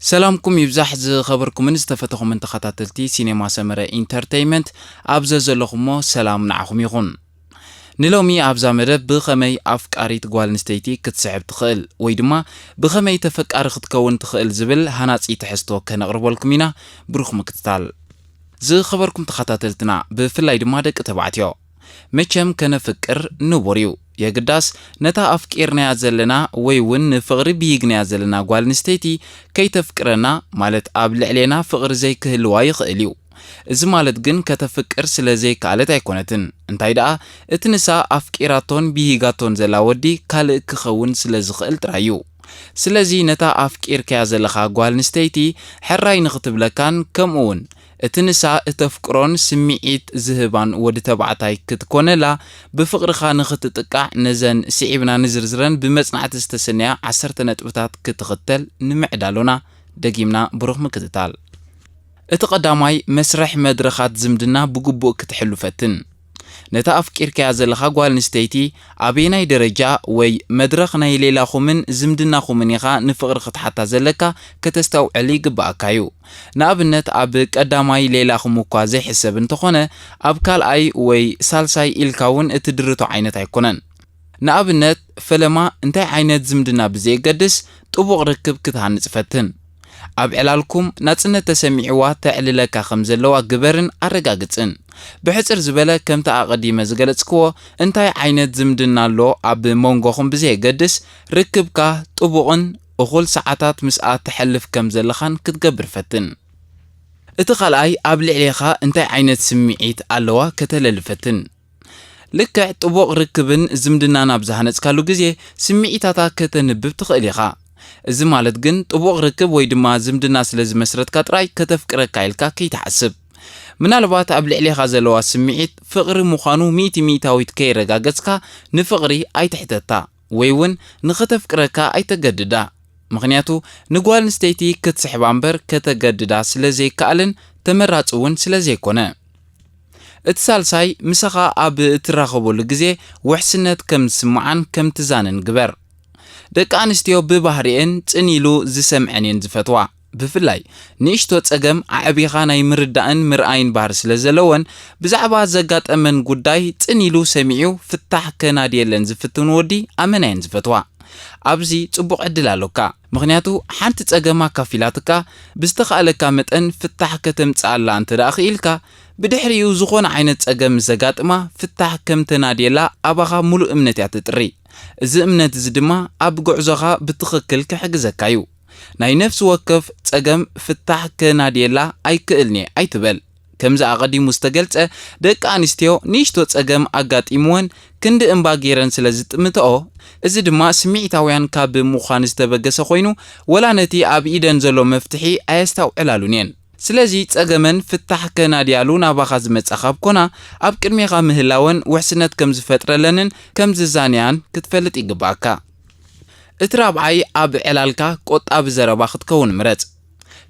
ሰላምኩም ይብዛሕ ዝኸበርኩምን ዝተፈተኹምን ተኸታተልቲ ሲኔማ ሰመረ ኢንተርተይመንት፣ ኣብ ዘዘለኹሞ ሰላም ንዓኹም ይኹን። ንሎሚ ኣብዛ መደብ ብኸመይ ኣፍቃሪት ጓል ኣንስተይቲ ክትስሕብ ትኽእል ወይ ድማ ብኸመይ ተፈቃሪ ክትከውን ትኽእል ዝብል ሃናጺ ትሕዝቶ ከነቕርበልኩም ኢና። ብሩኽ ምክትታል። ዝኸበርኩም ተኸታተልትና፣ ብፍላይ ድማ ደቂ ተባዕትዮ፣ መቸም ከነፍቅር ንቡር እዩ። የግዳስ ነታ ኣፍቂርናያ ዘለና ወይ እውን ንፍቕሪ ብሂግናያ ዘለና ጓል ኣንስተይቲ ከይተፍቅረና፣ ማለት ኣብ ልዕሌና ፍቕሪ ዘይክህልዋ ይኽእል እዩ። እዚ ማለት ግን ከተፍቅር ስለ ዘይከኣለት ኣይኮነትን። እንታይ ደኣ፣ እቲ ንሳ ኣፍቂራቶን ብሂጋቶን ዘላ ወዲ ካልእ ክኸውን ስለ ዝኽእል ጥራይ እዩ። ስለዚ ነታ ኣፍቂርካያ ዘለኻ ጓል ኣንስተይቲ ሕራይ ንኽትብለካን ከምኡ እውን እቲ ንሳ እተፍቅሮን ስምዒት ዝህባን ወዲ ተባዕታይ ክትኮነላ፣ ብፍቕርኻ ንኽትጥቃዕ ነዘን ስዒብና ንዝርዝረን ብመጽናዕቲ ዝተሰነያ ዓሰርተ ነጥብታት ክትኽተል ንምዕዳሎና ደጊምና ብሩኽ ምክትታል። እቲ ቀዳማይ፣ መስርሕ መድረኻት ዝምድና ብግቡእ ክትሕሉ ፈትን። ነታ ኣፍቂርካያ ዘለኻ ጓል ኣንስተይቲ ኣበየናይ ደረጃ ወይ መድረኽ ናይ ሌላኹምን ዝምድናኹምን ኢኻ ንፍቕሪ ክትሓታ ዘለካ ከተስተውዕል ይግብኣካ እዩ። ንኣብነት፣ ኣብ ቀዳማይ ሌላኹም እኳ ዘይሕሰብ እንተኾነ፣ ኣብ ካልኣይ ወይ ሳልሳይ ኢልካ እውን እትድርቶ ዓይነት ኣይኮነን። ንኣብነት፣ ፈለማ እንታይ ዓይነት ዝምድና ብዘየገድስ ጥቡቕ ርክብ ክትሃንጽ ፈትን። ኣብ ዕላልኩም ናጽነት ተሰሚዕዋ ተዕልለካ ከም ዘለዋ ግበርን ኣረጋግጽን። ብሕጽር ዝበለ፣ ከምቲ ኣቐዲመ ዝገለጽክዎ፣ እንታይ ዓይነት ዝምድና ኣሎ ኣብ መንጎኹም ብዘየገድስ፣ ርክብካ ጥቡቕን እኹል ሰዓታት ምስኣ ተሕልፍ ከም ዘለኻን ክትገብር ፈትን። እቲ ካልኣይ፣ ኣብ ልዕሌኻ እንታይ ዓይነት ስምዒት ኣለዋ ከተለሊ ፈትን። ልክዕ ጥቡቕ ርክብን ዝምድናን ኣብ ዝሃነጽካሉ ግዜ፣ ስምዒታታ ከተንብብ ትኽእል ኢኻ። እዚ ማለት ግን ጥቡቕ ርክብ ወይ ድማ ዝምድና ስለ ዝመስረትካ ጥራይ ከተፍቅረካ ኢልካ ከይትሓስብ። ምናልባት ኣብ ልዕሌኻ ዘለዋ ስምዒት ፍቕሪ ምዃኑ ሚእቲ ሚእታዊት ከየረጋገጽካ ንፍቕሪ ኣይትሕተታ ወይ እውን ንኸተፍቅረካ ኣይተገድዳ። ምኽንያቱ ንጓል ኣንስተይቲ ክትስሕባ እምበር ከተገድዳ ስለ ዘይከኣልን ተመራጺ እውን ስለ ዘይኮነ። እቲ ሳልሳይ፣ ምሳኻ ኣብ እትራኸበሉ ግዜ ውሕስነት ከም ዝስምዓን ከም ትዛንን ግበር። ደቂ ኣንስትዮ ብባህሪኤን ጽን ኢሉ ዝሰምዐን እየን ዝፈትዋ። ብፍላይ ንእሽቶ ጸገም ኣዕቢኻ ናይ ምርዳእን ምርኣይን ባህሪ ስለ ዘለወን፣ ብዛዕባ ዘጋጠመን ጉዳይ ጽን ኢሉ ሰሚዑ ፍታሕ ከናድየለን ዝፍትን ወዲ ኣመና እየን ዝፈትዋ። ኣብዚ ጽቡቕ ዕድል ኣሎካ። ምኽንያቱ ሓንቲ ጸገም ኣካፊላትካ፣ ብዝተኻእለካ መጠን ፍታሕ ከተምጽኣላ እንተ ደኣ ክኢልካ፣ ብድሕሪኡ ዝኾነ ዓይነት ጸገም ምስ ዘጋጥማ ፍታሕ ከም ተናድየላ ኣባኻ ምሉእ እምነት እያ ትጥሪ። እዚ እምነት እዚ ድማ ኣብ ጉዕዞኻ ብትኽክል ክሕግዘካ እዩ። ናይ ነፍሲ ወከፍ ጸገም ፍታሕ ከናድየላ ኣይክእልን'የ ኣይትበል። ከምዚ ኣቐዲሙ ዝተገልጸ፣ ደቂ ኣንስትዮ ንእሽቶ ጸገም ኣጋጢምወን ክንዲ እምባ ገይረን ስለ ዝጥምትኦ፣ እዚ ድማ ስምዒታውያን ካብ ምዃን ዝተበገሰ ኮይኑ፣ ወላ ነቲ ኣብ ኢደን ዘሎ መፍትሒ ኣየስተውዕላሉን እየን። ስለዚ ጸገመን ፍታሕ ከናድያሉ ናባኻ ዝመጻ ካብ ኮና፣ ኣብ ቅድሜኻ ምህላወን ውሕስነት ከም ዝፈጥረለንን ከም ዝዛንያን ክትፈልጥ ይግብኣካ። እቲ ራብዓይ፣ ኣብ ዕላልካ ቆጣቢ ዘረባ ክትከውን ምረጽ።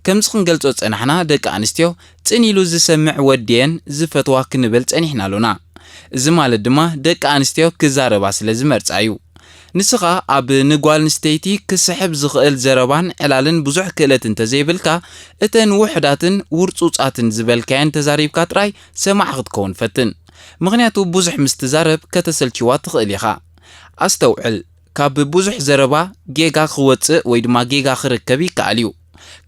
ከምዚ ክንገልጾ ዝጸናሕና፣ ደቂ ኣንስትዮ ጽን ኢሉ ዝሰምዕ ወዲ እየን ዝፈትዋ ክንብል ጸኒሕና ኣሎና። እዚ ማለት ድማ ደቂ ኣንስትዮ ክዛረባ ስለ ዝመርጻ እዩ። ንስኻ ኣብ ንጓል ኣንስተይቲ ክስሕብ ዝኽእል ዘረባን ዕላልን ብዙሕ ክእለት እንተዘይብልካ፣ እተን ውሑዳትን ውርጹጻትን ዝበልካየን ተዛሪብካ ጥራይ ሰማዒ ክትከውን ፈትን። ምኽንያቱ ብዙሕ ምስ ትዛረብ ከተሰልችዋ ትኽእል ኢኻ። ኣስተውዕል፣ ካብ ብዙሕ ዘረባ ጌጋ ክወጽእ ወይ ድማ ጌጋ ክርከብ ይከኣል እዩ።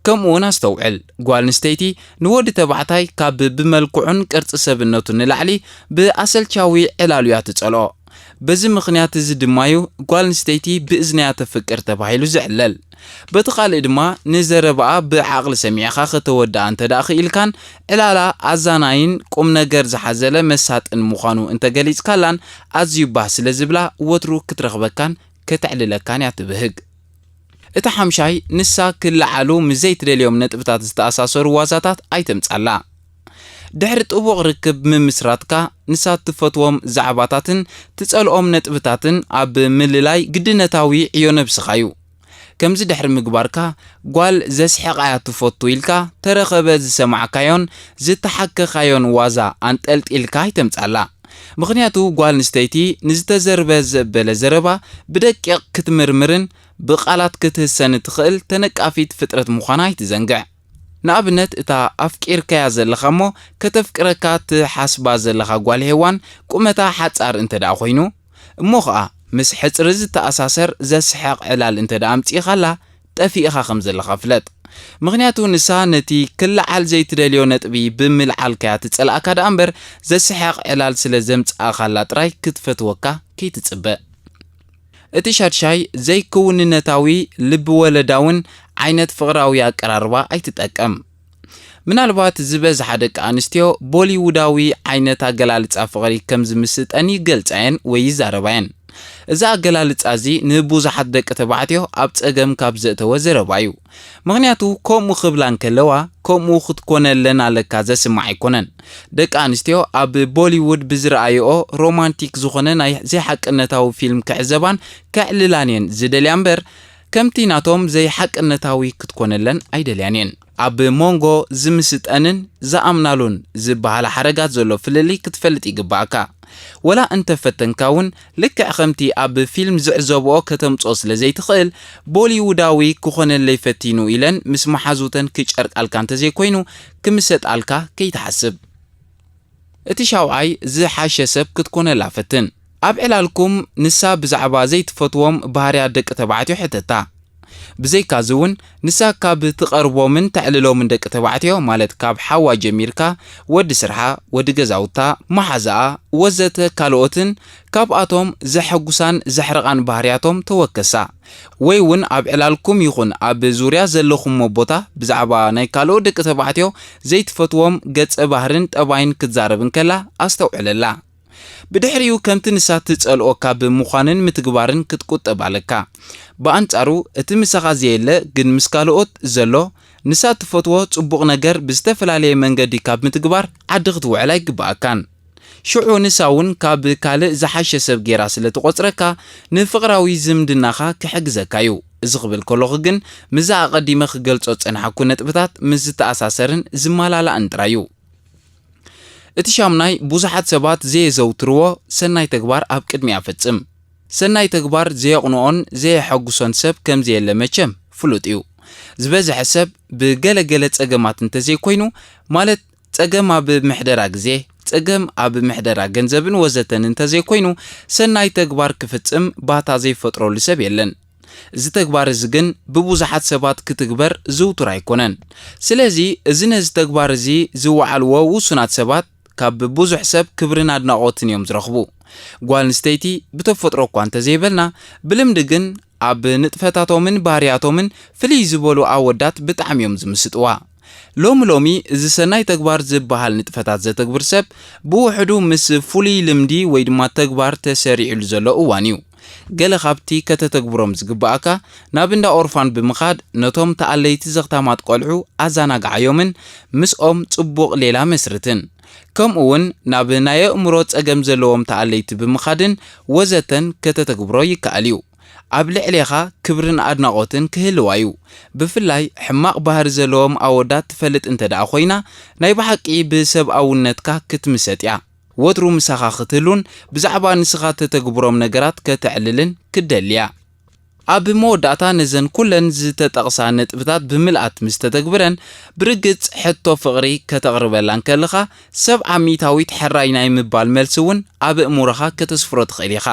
ከምኡ እውን ኣስተውዕል፣ ጓል ኣንስተይቲ ንወዲ ተባዕታይ ካብ ብመልክዑን ቅርጺ ሰብነቱን ንላዕሊ ብኣሰልቻዊ ዕላሉ እያ ትጸልኦ። በዚ ምኽንያት እዚ ድማ'ዩ ጓል ኣንስተይቲ ብእዝንያ ተፍቅር ተባሂሉ ዝዕለል። በቲ ካልእ ድማ ንዘረባኣ ብዓቕሊ ሰሚዕኻ ከተወድኣ እንተ ደኣ ክኢልካን ዕላላ ኣዛናይን ቁም ነገር ዝሓዘለ መሳጥን ምዃኑ እንተ ገሊጽካላን ኣዝዩ ባህ ስለ ዝብላ ወትሩ ክትረኽበካን ከተዕልለካን እያ ትብህግ። እቲ ሓምሻይ፣ ንሳ ክለዓሉ ምስ ዘይትደልዮም ነጥብታት ዝተኣሳሰሩ ዋዛታት ኣይተምጻላ። ድሕሪ ጥቡቕ ርክብ ምምስራትካ፣ ንሳ ትፈትዎም ዛዕባታትን ትጸልኦም ነጥብታትን ኣብ ምልላይ ግድነታዊ ዕዮ ነብስኻ እዩ። ከምዚ ድሕሪ ምግባርካ፣ ጓል ዘስሕቓያ ትፈቱ ኢልካ ተረኸበ ዝሰማዕካዮን ዝተሓከኻዮን ዋዛ ኣንጠልጢልካ ኣይተምጻላ። ምኽንያቱ ጓል ኣንስተይቲ ንዝተዘርበ ዘበለ ዘረባ ብደቂቕ ክትምርምርን ብቓላት ክትህሰን እትኽእል ተነቃፊት ፍጥረት ምዃና ኣይትዘንግዕ። ንኣብነት፣ እታ ኣፍቂርካያ ዘለኻ እሞ ከተፍቅረካ ትሓስባ ዘለኻ ጓል ሄዋን ቁመታ ሓጻር እንተ ደኣ ኮይኑ፣ እሞ ኸኣ ምስ ሕጽሪ ዝተኣሳሰር ዘስሕቕ ዕላል እንተ ደኣ ኣምጺእኻላ፣ ጠፊእኻ ከም ዘለኻ ፍለጥ። ምኽንያቱ ንሳ ነቲ ክለዓል ዘይትደልዮ ነጥቢ ብምልዓልካያ ትጸልኣካ ደኣ እምበር፣ ዘስሕቕ ዕላል ስለ ዘምጽኣኻላ ጥራይ ክትፈትወካ ከይትጽበ። እቲ ሻድሻይ ዘይክውንነታዊ ልቢ ወለዳውን ዓይነት ፍቕራዊ ኣቀራርባ ኣይትጠቀም። ምናልባት ዝበዝሓ ደቂ ኣንስትዮ ቦሊውዳዊ ዓይነት ኣገላልጻ ፍቕሪ ከም ዝምስጠን ይገልጻየን ወይ ይዛረባየን። እዚ ኣገላልጻ እዚ ንብዙሓት ደቂ ተባዕትዮ ኣብ ጸገም ካብ ዘእተወ ዘረባ እዩ። ምኽንያቱ ከምኡ ክብላ እንከለዋ ከምኡ ክትኮነለን ኣለካ ዘስምዕ ኣይኮነን። ደቂ ኣንስትዮ ኣብ ቦሊውድ ብዝረኣይኦ ሮማንቲክ ዝኾነ ናይ ዘይሓቅነታዊ ፊልም ክዕዘባን ከዕልላን እየን ዝደልያ እምበር ከምቲ ናቶም ዘይሓቅነታዊ ክትኮነለን ኣይደልያን እየን። ኣብ መንጎ ዝምስጠንን ዝኣምናሉን ዝበሃላ ሓረጋት ዘሎ ፍልልይ ክትፈልጥ ይግባእካ። ወላ እንተፈተንካ እውን ልክዕ ከምቲ ኣብ ፊልም ዝዕዘብኦ ከተምጽኦ ስለ ዘይትኽእል ቦሊውዳዊ ክኾነለይ ፈቲኑ ኢለን ምስ መሓዙተን ክጨርቃልካ እንተዘይኮይኑ ክምሰጣልካ ከይትሓስብ። እቲ ሻውዓይ ዝሓሸ ሰብ ክትኮነላ ፈትን። ኣብ ዕላልኩም ንሳ ብዛዕባ ዘይትፈትዎም ባህርያት ደቂ ተባዕትዮ ሕተታ። ብዘይካዚ እውን ንሳ ካብ ትቐርቦምን ተዕልሎምን ደቂ ተባዕትዮ ማለት ካብ ሓዋ ጀሚርካ ወዲ ስርሓ፣ ወዲ ገዛውታ፣ መሓዛኣ ወዘተ ካልኦትን ካብኣቶም ዘሐጉሳን ዘሕርቓን ባህርያቶም ተወከሳ። ወይ እውን ኣብ ዕላልኩም ይኹን ኣብ ዙርያ ዘለኹሞ ቦታ ብዛዕባ ናይ ካልኦት ደቂ ተባዕትዮ ዘይትፈትዎም ገጸ ባህርን ጠባይን ክትዛረብ እንከላ ኣስተውዕለላ። ብድሕሪኡ ከምቲ ንሳ ትጸልኦ ካብ ምዃንን ምትግባርን ክትቁጠብ ኣለካ። ብኣንጻሩ እቲ ምሳኻ ዘየለ ግን ምስ ካልኦት ዘሎ ንሳ ትፈትዎ ጽቡቕ ነገር ብዝተፈላለየ መንገዲ ካብ ምትግባር ዓዲ ክትውዕል ኣይግብኣካን። ሽዑ ንሳ እውን ካብ ካልእ ዝሓሸ ሰብ ጌራ ስለ ትቖጽረካ ንፍቕራዊ ዝምድናኻ ክሕግዘካ እዩ። እዚ ክብል ከለኹ ግን ምስዛ ኣቐዲመ ክገልጾ ዝጸናሕኩ ነጥብታት ምስ ዝተኣሳሰርን ዝመላላእን ጥራይ እዩ። እቲ ሻምናይ ብዙሓት ሰባት ዘየዘውትርዎ ሰናይ ተግባር ኣብ ቅድሚኣ ፈጽም። ሰናይ ተግባር ዘየቕንኦን ዘየሐጉሶን ሰብ ከም ዘየለ መቸም ፍሉጥ እዩ። ዝበዝሐ ሰብ ብገለገለ ጸገማት እንተዘይኮይኑ ማለት ጸገም ኣብ ምሕደራ ግዜ፣ ጸገም ኣብ ምሕደራ ገንዘብን ወዘተን እንተዘይኮይኑ ሰናይ ተግባር ክፍጽም ባታ ዘይፈጥረሉ ሰብ የለን። እዚ ተግባር እዚ ግን ብብዙሓት ሰባት ክትግበር ዝውቱር ኣይኮነን። ስለዚ እዚ ነዚ ተግባር እዚ ዝወዓልዎ ውሱናት ሰባት ካብ ብዙሕ ሰብ ክብርን ኣድናቖትን እዮም ዝረኽቡ። ጓል ኣንስተይቲ ብተፈጥሮ እኳ እንተዘይበልና ብልምዲ ግን ኣብ ንጥፈታቶምን ባህርያቶምን ፍልይ ዝበሉ ኣወዳት ብጣዕሚ እዮም ዝምስጥዋ። ሎሚ ሎሚ እዚ ሰናይ ተግባር ዝበሃል ንጥፈታት ዘተግብር ሰብ ብውሕዱ ምስ ፍሉይ ልምዲ ወይ ድማ ተግባር ተሰሪዕሉ ዘሎ እዋን እዩ። ገለ ካብቲ ከተተግብሮም ዝግባኣካ ናብ እንዳ ኦርፋን ብምኻድ ነቶም ተኣለይቲ ዘኽታማት ቆልዑ ኣዘናግዓዮምን ምስኦም ጽቡቕ ሌላ መስርትን። ከምኡ እውን ናብ ናይ ኣእምሮ ጸገም ዘለዎም ተኣለይቲ ብምኻድን ወዘተን ከተተግብሮ ይከኣል እዩ። ኣብ ልዕሌኻ ክብርን ኣድናቖትን ክህልዋ እዩ። ብፍላይ ሕማቕ ባህሪ ዘለዎም ኣወዳት ትፈልጥ እንተ ደኣ ኮይና ናይ ብሓቂ ብሰብኣውነትካ ክትምሰጥ እያ። ወትሩ ምሳኻ ክትህሉን ብዛዕባ ንስኻ ተተግብሮም ነገራት ከተዕልልን ክትደሊ እያ። ኣብ መወዳእታ ነዘን ኩለን ዝተጠቕሳ ነጥብታት ብምልኣት ምስ ተተግብረን ብርግጽ ሕቶ ፍቕሪ ከተቕርበላ እንከለኻ ሰብዓ ሚእታዊት ሕራይ ናይ ምባል መልሲ እውን ኣብ ኣእምሮኻ ከተስፍሮ ትኽእል ኢኻ።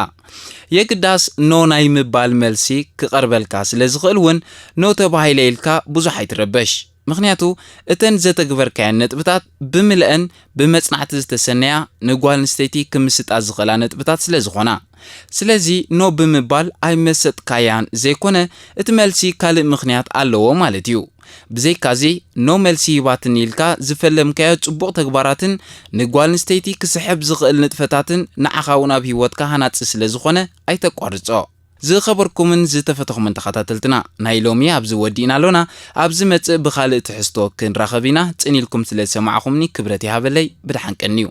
የግዳስ ኖ ናይ ምባል መልሲ ክቐርበልካ ስለ ዝኽእል እውን ኖ ተባሂለ ኢልካ ብዙሕ ኣይትረበሽ። ምኽንያቱ እተን ዘተግበርካየን ነጥብታት ብምልአን ብመጽናዕቲ ዝተሰነያ ንጓል ኣንስተይቲ ክምስጣ ዝኽእላ ነጥብታት ስለ ዝኾና። ስለዚ ኖ ብምባል ኣይመሰጥካያን ዘይኮነ እቲ መልሲ ካልእ ምኽንያት ኣለዎ ማለት እዩ። ብዘይካዚ ኖ መልሲ ሂባትኒ ኢልካ ዝፈለምካዮ ጽቡቕ ተግባራትን ንጓል ኣንስተይቲ ክስሕብ ዝኽእል ንጥፈታትን ንዓኻ እውን ኣብ ህይወትካ ሃናጺ ስለ ዝኾነ ኣይተቋርጾ። ዝኸበርኩምን ዝተፈተኹምን ተኸታተልትና ናይ ሎሚ ኣብዚ ወዲእና ኣሎና። ኣብ ዝመጽእ ብኻልእ ትሕዝቶ ክንራኸብ ኢና። ጽን ኢልኩም ስለ ዝሰማዕኹምኒ ክብረት ይሃበለይ። ብደሓን ቀንዩ።